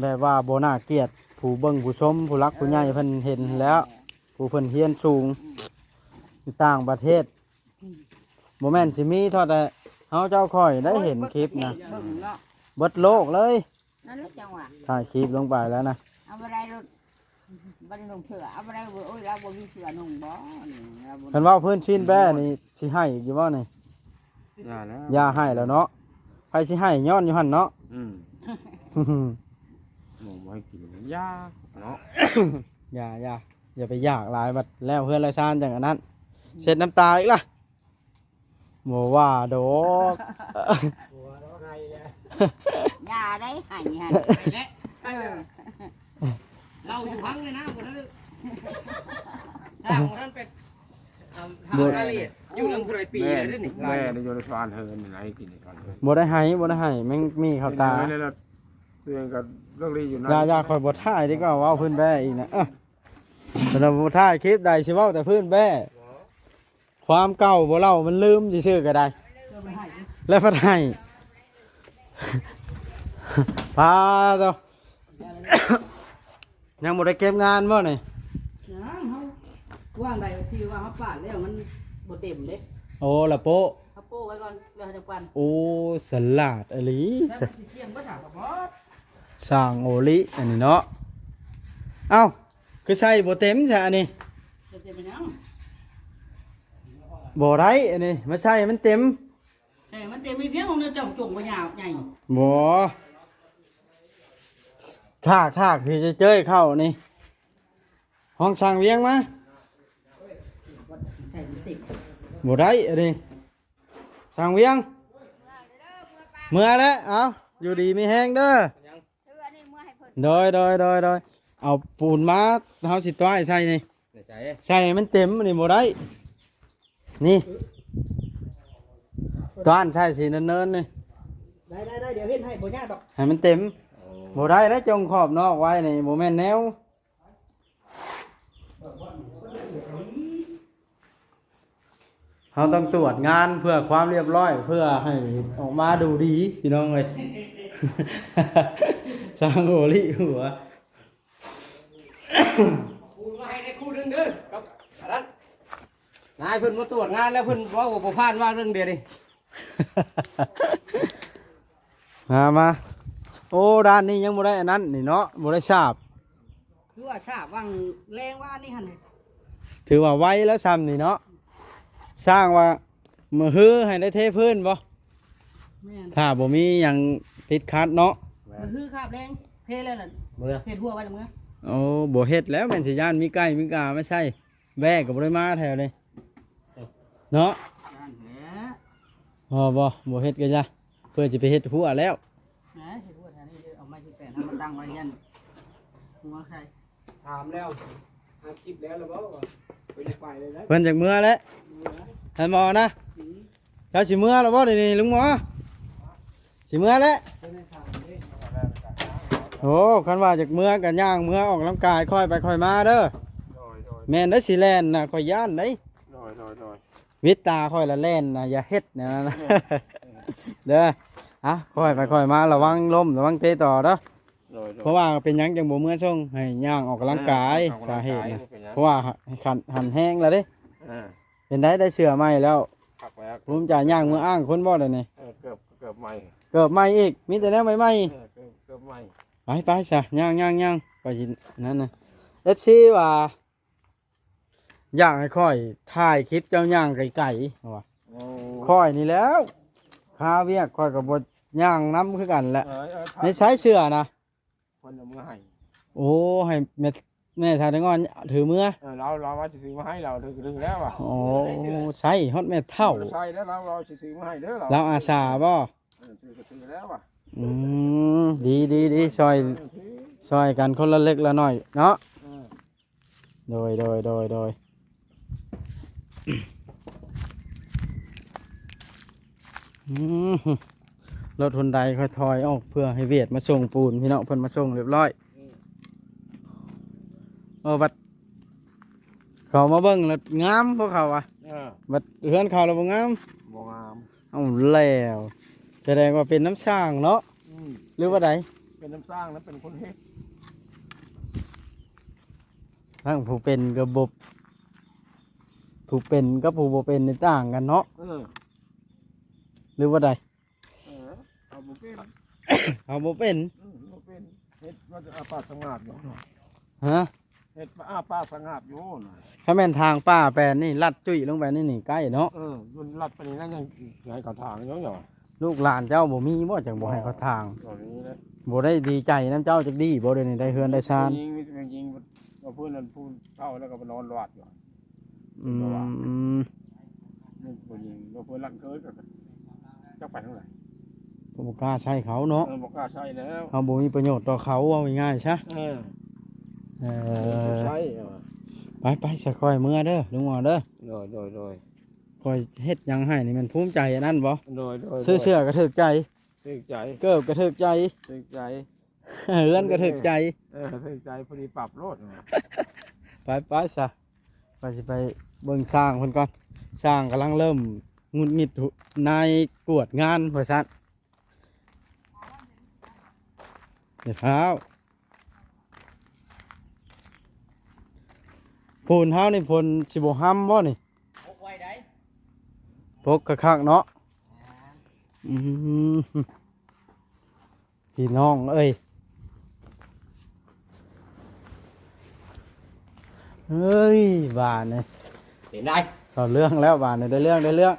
ແບບວ່າບໍ່ໜ້າກຽດ ຜູ້ເບິ່ງຜູ້ຊົມ ຜູ້ຫຼັກຜູ້ໃຫຍ່ເພິ່ນເຫັນແລ້ວ ຜູ້ເພິ່ນຮຽນສູງ ຢູ່ຕ່າງປະເທດ. ບໍ່ແມ່ນຊິມີເທົ່າແຕ່ເຮົາເຈົ້າຂ້ອຍໄດ້ເຫັນຄລິບນະ ເບິ່ງເນາະ ເບິດໂລກເລີຍ. ນັ້ນແຫຼະ ຈັ່ງວ່າຖ່າຍຄລິບລົງໄປແລ້ວນະ ເອົາບໍ່ໄດ້ໂລດ ບໍ່ໄດ້ນຸ່ງເສື້ອ ເອົາບໍ່ໄດ້. ໂອ້ຍ ລາວບໍ່ມີເສື້ອນຸ່ງບໍ່? ລາວບໍ່ ຄັນເວົ້າພື້ນຊີ້ນແບ້ນີ້ຊິໃຫ້ອີກຢູ່ບໍ່ນີ້? ຢ່າແລ້ວ ຢ່າໃຫ້ແລ້ວເນາະ ໃຜຊິໃຫ້ຍ້ອນຢູ່ຫັ້ນເນາະ. ອືມ ໝໍບໍ່ໃຫ້ກິນ ຢ່າເນາະ ຢ່າ ຢ່າ ຢ່າໄປຢາກຫຼາຍ ບັດແລ້ວເຮືອນແລ້ວຊານຈັ່ງອັນນັ້ນ ເຊັດນ້ຳຕາອີກລະ. ບໍ່ວ່າດອກ ບໍ່ວ່າດອກ ໃຫ້ແລ້ວ ຢ່າໄດ້ໃຫ້ຫັ້ນແຫຼະ. ເອີ ເລົ່າຢູ່ຟັງເລີຍນະ ບໍ່ທັນໄດ້ ສ້າງບໍ່ທັນໄປທຳ ທຳລາຍລະອຽດ ຢູ່ນຳເທົ່າໃດປີແລ້ວເດ້ນີ້. ແມ່ໄດ້ຢູ່ໃນສວນເຮືອນນີ້ ໃນກິນໃນສວນເຮືອນ ບໍ່ໄດ້ໃຫ້ ບໍ່ໄດ້ໃຫ້ ແມ່ງມີເຂົ້າຕາ. ເອີ ຕົວເອງກໍເລິກລີຢູ່ນະ ຢ່າ ຢ່າ ຂ້ອຍບໍ່ຖ່າຍດີກວ່າ ເວົ້າພື້ນແບ້ອີກນະ. ເອີ ສຳລັບຜູ້ຖ່າຍຄລິບໃດຊິເວົ້າແຕ່ພື້ນແບ້ ຄວາມເກົ່າບໍ່ເລົ່າ ມັນລືມຊື່ໆກໍໄດ້ ແລ້ວພັດໃຫ້ ປາໂຕ ຍັງບໍ່ໄດ້ເກັບງານບໍ່ນີ້? ຍັງ ເຮົາວ່າງໃດທີ່ວ່າເຮົາປາດແລ້ວມັນບໍ່ເຕັມເດ້. ໂອ້ ລະໂປະ ເຮົາໂປະໄວ້ກ່ອນ ແລ້ວເຮົາຈະປັ່ນ. ໂອ້ ສະຫຼາດອີ່ຫຼີ ແລ້ວມັນຊິທ່ຽງເບິດຫາກະບອດ ຊ່າງໂອລິອັນນີ້ເນາະ. ເອົ້າ ຄືໃສ່ບໍ່ເຕັມຊະອັນນີ້? ບໍ່ເຕັມເປັນຫຍັງ? ບໍ່ໄດ້ອັນນີ້ ມາໃສ່ໃຫ້ມັນເຕັມ. ໃສ່ມັນເຕັມ ມີພຽງຂອງເຈົ້າຈົງບໍ່ຍາວໃຫຍ່. ບໍ່ ຖາກ ຖາກທີ່ຈະເຈີຍເຂົ້ານີ້ ຫ້ອງຊ່າງວຽງມາ. ໃສ່ມັນເຕັມ ບໍ່ໄດ້ອັນນີ້ ຊ່າງວຽງ ເມືອແລ້ວ. ເອົ້າ ຢູ່ດີມີແຮງເດີ. ຖືອັນນີ້ເມືອໃຫ້ເພິ່ນ. ໂດຍ ໂດຍ ໂດຍ ໂດຍ ເອົາປູນມາ ເຮົາຊິຕ້ວຍໃສ່ນີ້ ໃສ່ ໃສ່ໃຫ້ມັນເຕັມ ອັນນີ້ບໍ່ໄດ້ ນີ້ ຕ້ວຍໃສ່ຊິເນີນໆນີ້. ໄດ້ ໄດ້ ໄດ້ ດຽວເຮັດໃຫ້ ບໍ່ຍາກດອກ ໃຫ້ມັນເຕັມ. ໂອ້ ບໍ່ໄດ້ເດ້ ຈົ່ງຂອບນອກໄວ້ນີ້ ບໍ່ແມ່ນແນວ. ເຮົາຕ້ອງຕວດງານເພື່ອຄວາມລຽບຮ້ອຍ ເພື່ອໃຫ້ອອກມາດູດີ ພີ່ນ້ອງເອີຍ. ຊ່າງໂອລິຫົວ ຄູນມາໃຫ້ໄດ້ຄູ່ໜຶ່ງເດີ ກັບອັນນັ້ນ ນາຍເພິ່ນມາຕວດງານແລ້ວ ເພິ່ນເວົ້າວ່າບໍ່ຜ່ານວ່າເລື່ອງດຽວນີ້. ມາ ມາ ໂອ້ ດ້ານນີ້ຍັງບໍ່ໄດ້ອັນນັ້ນນີ້ເນາະ ບໍ່ໄດ້ສາບ. ຄືວ່າຊາບຫວ່າງແລງວານນີ້ຫັ້ນ ຖືວ່າໄວແລ້ວຊ່ຳນີ້ເນາະ. ຊ່າງວ່າມື້ຮືໃຫ້ໄດ້ເທພື້ນບໍ່? ແມ່ນ ຖ້າບໍ່ມີຫຍັງຕິດຂັດເນາະ. ແມ່ນ ມື້ຮືຄາບແລງເທແລ້ວລະ ເມືອ ເຮັດຫົວໄວ້ລະເມືອ. ໂອ້ ບໍ່ເຮັດແລ້ວ ແມ່ນຊິຢ້ານມີໄກ່ມີກາມາໃສ່ ແບ້ກໍບໍ່ໄດ້ມາແຖວນີ້ເນາະ. ຢ້ານແຫຼະ ພໍບໍ່ ບໍ່ເຮັດກໍຢ່າ ເພື່ອຈະໄປເຮັດຫົວແລ້ວ. ນະ ເຮັດຫົວແຖວນີ້ເດີ ເອົາໄມ້ທີ່ແປນເອົາມາຕັ້ງໄວ້ຢ້ານຫົວໃສ່. ຖາມແລ້ວ ອັດຄລິບແລ້ວລະບໍ່? ວ່າເພິ່ນຢາກໄປແລ້ວນະ ເພິ່ນຢາກເມືອແລ້ວ ເມືອ ທ່ານໝໍນະ. ອືມ ເຈົ້າຊິເມືອແລ້ວບໍ່ດຽວນີ້ລຸງໝໍ? ຊິເມືອແລ້ວ. ໂອ້ ຄັນວ່າຢາກເມືອກໍຍ່າງເມືອອອກກຳລັງກາຍ ຄ່ອຍໄປຄ່ອຍມາເດີ. ໂດຍ ໂດຍ ແມ່ນໄດ໋ ຊິແລ່ນນະ ຂ້ອຍຢ້ານໄດ໋. ໂດຍ ໂດຍ ໂດຍ ວິດຕາຂ້ອຍລະແລ່ນນະ ຢ່າເຮັດນະ ເດີ. ອ່ະ ຄ່ອຍໄປຄ່ອຍມາ ລະວັງລົ້ມ ລະວັງເຕະຕໍ່ເດີ. ໂດຍ ໂດຍ ເພາະວ່າເປັນຫຍັງຈັ່ງບໍ່ເມືອສົ່ງ ໃຫ້ຍ່າງອອກກຳລັງກາຍ ເອີ ອອກກຳລັງກາຍ ສາເຫດນະ ເປັນຫຍັງ? ເພາະວ່າຄັນຫັນແຮງແລ້ວເດ້. ເອີ ເປັນໄດ໋ ໄດ້ເສື້ອໃໝ່ແລ້ວ? ຄັກແລ້ວ ພູມໃຈຍ່າງເມືອອ້າງຄົນບໍ່ດຽວນີ້? ເອີ ເກີບ ເກີບໃໝ່ ເກີບໃໝ່ອີກ ມີແຕ່ແນວໃໝ່ໆ. ເອີ ເກີບ ເກີບໃໝ່. ໄປ ໄປຊະ ຍ່າງ ຍ່າງ ຍ່າງ ຂ້ອຍຊິນັ້ນນະ. ເອັຟຊີວ່າ ຢາກໃຫ້ຂ້ອຍຖ່າຍຄລິບເຈົ້າຍ່າງໄກໆ ວ່າ. ໂອ້ ຂ້ອຍນີ້ແຫຼ້ວ ຄາວຽກ ຂ້ອຍກໍບໍ່ຍ່າງນຳຄືກັນແຫຼະ. ເອີ ເອີ ໃນໃຊ້ເສື້ອນະ ເພິ່ນເອົາມາໃຫ້. ໂອ້ ໃຫ້ແມ່ ແມ່ສາວແຕງອ່ອນຖືເມືອ. ເອີ ລາວ ລາວວ່າຊິຊື້ມາໃຫ້ ລາວຖື ຖືແລ້ວວ່າ. ໂອ້ ໃຊ້ຮອດແມ່ເຖົ້າ ໃຊ້ແລ້ວ ລາວວ່າຊິຊື້ມາໃຫ້ເດີ ລາວ ລາວອາສາບໍ່? ເອີ ຊື້ກໍຊື້ແລ້ວວ່າ. ອືມ ດີ ດີ ດີ ຊ່ອຍ ເອີ ຊື້ ຊ່ອຍກັນຄົນລະເລັກລະໜ້ອຍເນາະ. ເອີ ໂດຍ ໂດຍ ໂດຍ ໂດຍ. ອືມ ລົດຮຸນໄດຄ່ອຍຖອຍອອກ ເພື່ອໃຫ້ວຽດມາສົ່ງປູນ ພີ່ນ້ອງ. ເພິ່ນມາສົ່ງຮຽບຮ້ອຍ. ອືມ ເອີ ບັດເຂົາມາເບິ່ງແລ້ວງາມ ພວກເຂົາວ່າ. ເອີ ບັດເຮືອນເຂົາແລ້ວບໍ່ງາມ. ບໍ່ງາມ. ເອົາແລ້ວ ສະແດງວ່າເປັນນ້ຳສ້າງເນາະ. ອືມ ຫຼືວ່າໃດ? ເປັນນ້ຳສ້າງ ແລ້ວເປັນຄົນເຮັດ. ທັງຜູ້ເປັນກັບບໍ່ ຜູ້ເປັນກັບຜູ້ບໍ່ເປັນນີ້ຕ່າງກັນເນາະ. ເອີ ຫຼືວ່າໃດ? ເອີ ເຮົາບໍ່ເປັນ ເຮົາບໍ່ເປັນ. ອືມ ບໍ່ເປັນ. ເຮັດວ່າຈະອາປາກສະຫງາດຢູ່. ຮະ? ເຮັດອາປາກສະຫງາດຢູ່ນະ. ຖ້າແມ່ນທາງປ່າແປນນີ້ ລັດຈຸ້ຍລົງໄປນີ້ ນີ້ໃກ້ເນາະ. ເອີ ມັນລັດໄປນີ້ນະ ຍັງໃຫ້ເຂົາທາງຢູ່. ລູກຫຼານເຈົ້າບໍ່ມີບໍ່ ຈັ່ງບໍ່ໃຫ້ເຂົາທາງ? ບໍ່ມີເລີຍ. ບໍ່ໄດ້ດີໃຈນຳເຈົ້າຈັກດີ້ບໍ່ ດຽວນີ້ໄດ້ເຮືອນໄດ້ຊານ? ຜູ້ຍິງ ມີແຕ່ຜູ້ຍິງ ວ່າເພິ່ນນັ້ນຜູ້ເຖົ້າແລ້ວກໍໄປນອນລວດຢູ່. ອືມ ນີ້ຜູ້ຍິງ ວ່າເພິ່ນລັກເຄີຍກໍ ຈັກໄປທາງໃດ ກໍບໍ່ກ້າໃຊ້ເຂົາເນາະ. ເອີ ບໍ່ກ້າໃຊ້ແລ້ວ ເຮົາບໍ່ມີປະໂຫຍດຕໍ່ເຂົາ ເວົ້າງ່າຍໆຊະ. ເອີ ເອີ ໃຊ້ ໄປໆ ສະ ຂ້ອຍເມືອເດີ ລຸງໝໍເດີ. ໂດຍ ໂດຍ ໂດຍ. ຂ້ອຍເຮັດຫຍັງໃຫ້ນີ້ ແມ່ນພູມໃຈອັນນັ້ນບໍ່? ໂດຍ ໂດຍ ໂດຍ. ຊື້ເສື້ອກໍຖືກໃຈ ຖືກໃຈ ເກີບກໍຖືກໃຈ ຖືກໃຈ ເຮືອນກໍຖືກໃຈ. ເອີ ຖືກໃຈ ພໍດີປັບໂລດ. ໄປໆ ຊະ ຂ້ອຍຊິໄປເບິ່ງຊ່າງເພິ່ນກ່ອນ. ຊ່າງກຳລັງເລີ່ມຫງຸດຫງິດ ນາຍກວດງານວ່າຊັ້ນ. ເດີ ພ້າວ ປູນເຮົານີ້ ຝົນຊິບໍ່ຮຳບໍ່ນີ້? ປົກໄວ້ໃດ ປົກຄັກໆເນາະ. ອືມ ພີ່ນ້ອງເອີຍ ເອີຍ ບາດນີ້ ເປັນໄດ? ເຂົ້າເລື່ອງແລ້ວ ບາດນີ້ໄດ້ເລື່ອງ ໄດ້ເລື່ອງ.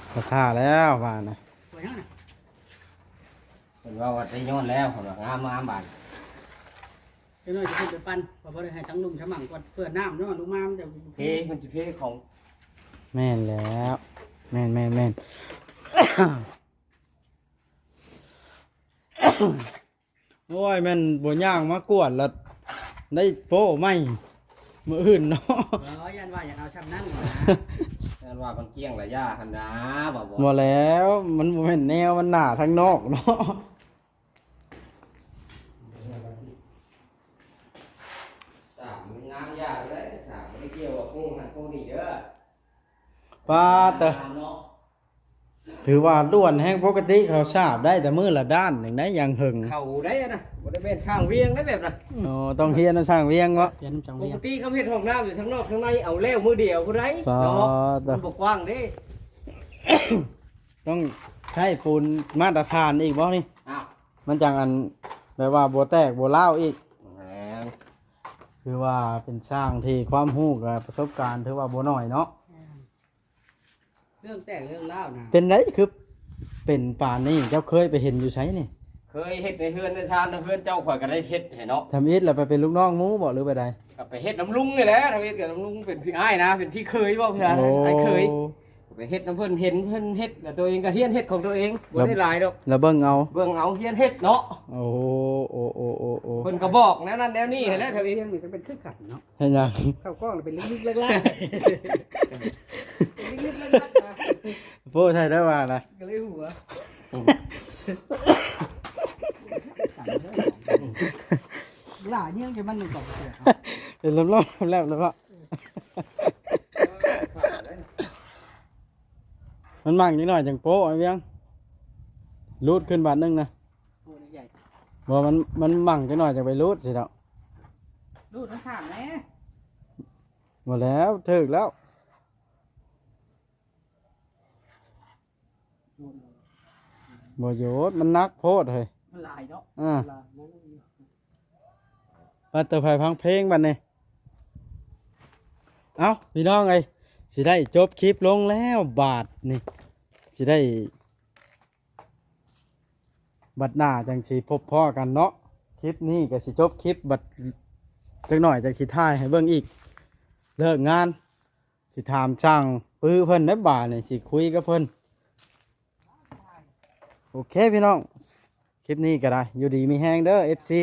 ເຂົ້າທ່າແລ້ວບາດນີ້. ເພິ່ນວ່າໄດ້ຍ້ອນແລ້ວ ເພິ່ນວ່າງາມໆ ບາດ. ຈັກໜ້ອຍຊິຂຶ້ນໄປປັ່ນ ເພາະບໍ່ໄດ້ໃຫ້ທັງລຸ່ມທັງໝັ່ງກ່ອນ ເປື້ອນນ້ຳເນາະ ລົງມາມັນຈະເພ ມັນຊິເພຂອງ. ແມ່ນແລ້ວ ແມ່ນໆໆ. ໂອ້ຍ ແມ່ນບໍ່ຍ່າງມາກວດລະໄດ້ໂປ້ໃໝ່ມື້ອື່ນເນາະ. ອໍ ຢ້ານວ່າຢາກເອົາຊ່ຳນັ້ນນະ ຢ້ານວ່າມັນກ້ຽງລະຢາຫັ້ນນາ. ບໍ່ ບໍ່ ບໍ່ແລ້ວ ມັນບໍ່ແມ່ນແນວ ມັນໜ້າທາງນອກເນາະ. ສາມມັນງາມຢ່າງເລີຍ ສາມບໍ່ໄດ້ກ່ຽວກັບໂປ້ຫັ້ນໂປ້ນີ້ເດີ. ປາດເຕີ ງາມເນາະ. ຖືວ່າດ່ວນແຮງ ປົກກະຕິເຂົາສາບໄດ້ແຕ່ມື້ລະດ້ານໜຶ່ງໄດ໋ ຢ່າງເຫິງ. ເຂົາໄດ້ນະ ບໍ່ໄດ້ແມ່ນຊ່າງວຽງໄດ້ແບບນະ. ອໍ ຕ້ອງຮຽນນຳຊ່າງວຽງເນາະ. ຮຽນນຳຊ່າງວຽງ. ປົກກະຕິເຂົາເຮັດຫ້ອງນ້ຳຢູ່ທາງນອກທາງໃນເອົາແລ້ວມື້ດຽວພຸ້ນໄດ໋ເນາະ. ມັນບໍ່ກວ້າງເດ້. ຕ້ອງໃຊ້ປູນມາດຕະຖານອີກບໍ່ນີ້? ອ້າວ ມັນຈັ່ງອັນ ແບບວ່າບໍ່ແຕກບໍ່ຮ້າວອີກ. ແມ່ນ. ຖືວ່າເປັນຊ່າງທີ່ຄວາມຮູ້ກັບປະສົບການຖືວ່າບໍ່ໜ້ອຍເນາະ. ແມ່ນ. ເລື່ອງແຕກເລື່ອງຮ້າວນະ ເປັນໄດ ຄືເປັນປານນີ້? ເຈົ້າເຄີຍໄປເຫັນຢູ່ໃສນີ້? ເຄີຍເຮັດໃນເຮືອນໃນຊານ ເຮືອນເຈົ້າຂ້ອຍກໍໄດ້ເຮັດໃຫ້ເນາະ. ທຳອິດລະໄປເປັນລູກນ້ອງໝູ່ບໍ່ ຫຼືວ່າໃດ? ກໍໄປເຮັດນຳລຸງນີ້ແຫຼະ ທຳອິດກັບລຸງເປັນພີ່ອ້າຍນະ ເປັນພີ່ເຂີຍບໍ່ ພີ່ອ້າຍເຂີຍ. ໄປເຮັດນຳເພິ່ນ ເຫັນເພິ່ນເຮັດ ແລ້ວຕົວເອງກໍຮຽນເຮັດຂອງຕົວເອງ ບໍ່ໄດ້ຫຼາຍດອກ ລະເບິ່ງເອົາ ເບິ່ງເອົາ ຮຽນເຮັດເນາະ. ໂອ້ ໂອ້ ໂອ້ ໂອ້ ໂອ້ ເພິ່ນກໍບອກແນວນັ້ນແນວນີ້ຫັ້ນແຫຼະ ທຳອິດ. ຮຽນນີ້ກໍເປັນຄືກັນເນາະ. ເຮັດຫຍັງ? ເຂົ້າກ້ອງເປັນລຶກໆ ລັກໆ ເປັນລຶກໆ ລັກໆ ນະ. ໂອ້ ໃຊ່ໄດ້ວ່ານະ ກໍເລີຍຫົວ ຫຼ້າເຍືອງຈະມັນມັນກໍບໍ່ເຊື່ອ ເປັນລອບໆ ແລ້ວ ແລ້ວເນາະ. ມັນໝັ່ງຈັກໜ້ອຍຈັ່ງໂປະ ອ້າຍວຽງ. ລູດຂຶ້ນບາດໜຶ່ງນະ. ໂອ້ ໃຫຍ່ ບໍ່ ມັນ ມັນໝັ່ງຈັກໜ້ອຍຈັ່ງໄປລູດຊິດອກ. ລູດມັນຂ້າມແດ່. ບໍ່ແລ້ວ ຖືກແລ້ວ. ບໍ່ໂຍດ ມັນໜັກໂພດເຮີ້ຍ. ມັນຫຼາຍເນາະ. ອ່າ ມັນຫຼາຍ. ມາເຕີໄຟຟັງເພງບັດນີ້. ເອົ້າ ພີ່ນ້ອງເອີຍ ເ ຊິໄດ້ຈົບຄລິບລົງແລ້ວບາດນີ້ ຊິໄດ້ ບັດໜ້າຈັ່ງຊິພົບພໍ້ກັນເນາະ. ຄລິບນີ້ກໍຊິຈົບຄລິບ ບັດຈັກໜ້ອຍຈັ່ງຊິຖ່າຍໃຫ້ເບິ່ງອີກ. ເລີກງານ ຊິຖາມຊ່າງປືເພິ່ນເດ້ ບາດນີ້ຊິຄຸຍກັບເພິ່ນ. ໂອເຄພີ່ນ້ອງ ຄລິບນີ້ກໍໄດ້ ຢູ່ດີມີແຮງເດີ ເອັຟຊີ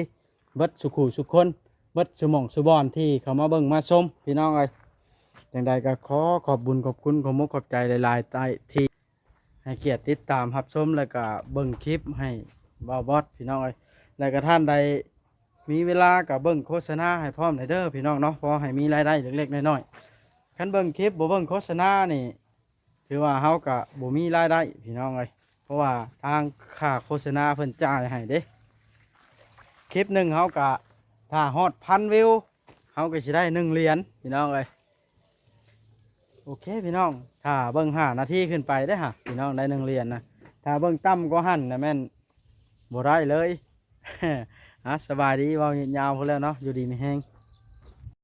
ເບິດສູ່ຄູ່ສູ່ຄົນ ເບິດສູ່ໝ່ອງສູ່ບ່ອນທີ່ເຂົ້າມາເບິ່ງມາຊົມພີ່ນ້ອງເອີຍ. ຈັ່ງໃດກໍຂໍຂອບບຸນຂອບຄຸນ ຂອບມຸກຂອບໃຈຫຼາຍໆ ທີ່ໃຫ້ກຽດຕິດຕາມຮັບຊົມ ແລ້ວກໍເບິ່ງຄລິບໃຫ້ບ່າວບອດພີ່ນ້ອງເອີຍ. ແລ້ວກໍທ່ານໃດມີເວລາກໍເບິ່ງໂຄສະນາໃຫ້ພ້ອມແດ່ເດີພີ່ນ້ອງເນາະ ພໍໃຫ້ມີລາຍໄດ້ເລັກໆນ້ອຍໆ. ຄັນເບິ່ງຄລິບບໍ່ເບິ່ງໂຄສະນານີ້ ຖືວ່າເຮົາກະບໍ່ມີລາຍໄດ້ພີ່ນ້ອງເອີຍ ເພາະວ່າທາງຄ່າໂຄສະນາເພິ່ນຈ່າຍໃຫ້ເດ້. ຄລິບໜຶ່ງເຮົາກະ ຖ້າຮອດພັນວິວ ເຮົາກະຊິໄດ້ໜຶ່ງຫຼຽນພີ່ນ້ອງເອີຍ. ໂອເຄພີ່ນ້ອງ ຖ້າເບິ່ງຫ້ານາທີຂຶ້ນໄປເດ້ຫະ ພີ່ນ້ອງໄດ້ໜຶ່ງຫຼຽນນະ. ຖ້າເບິ່ງຕ່ຳກວ່າຫັ້ນນະແມ່ນບໍ່ໄດ້ເລີຍ. ອ່ະ ສະບາຍດີ ເວົ້າຍາວໆພຸ້ນແລ້ວເນາະ ຢູ່ດີມີແຮງ.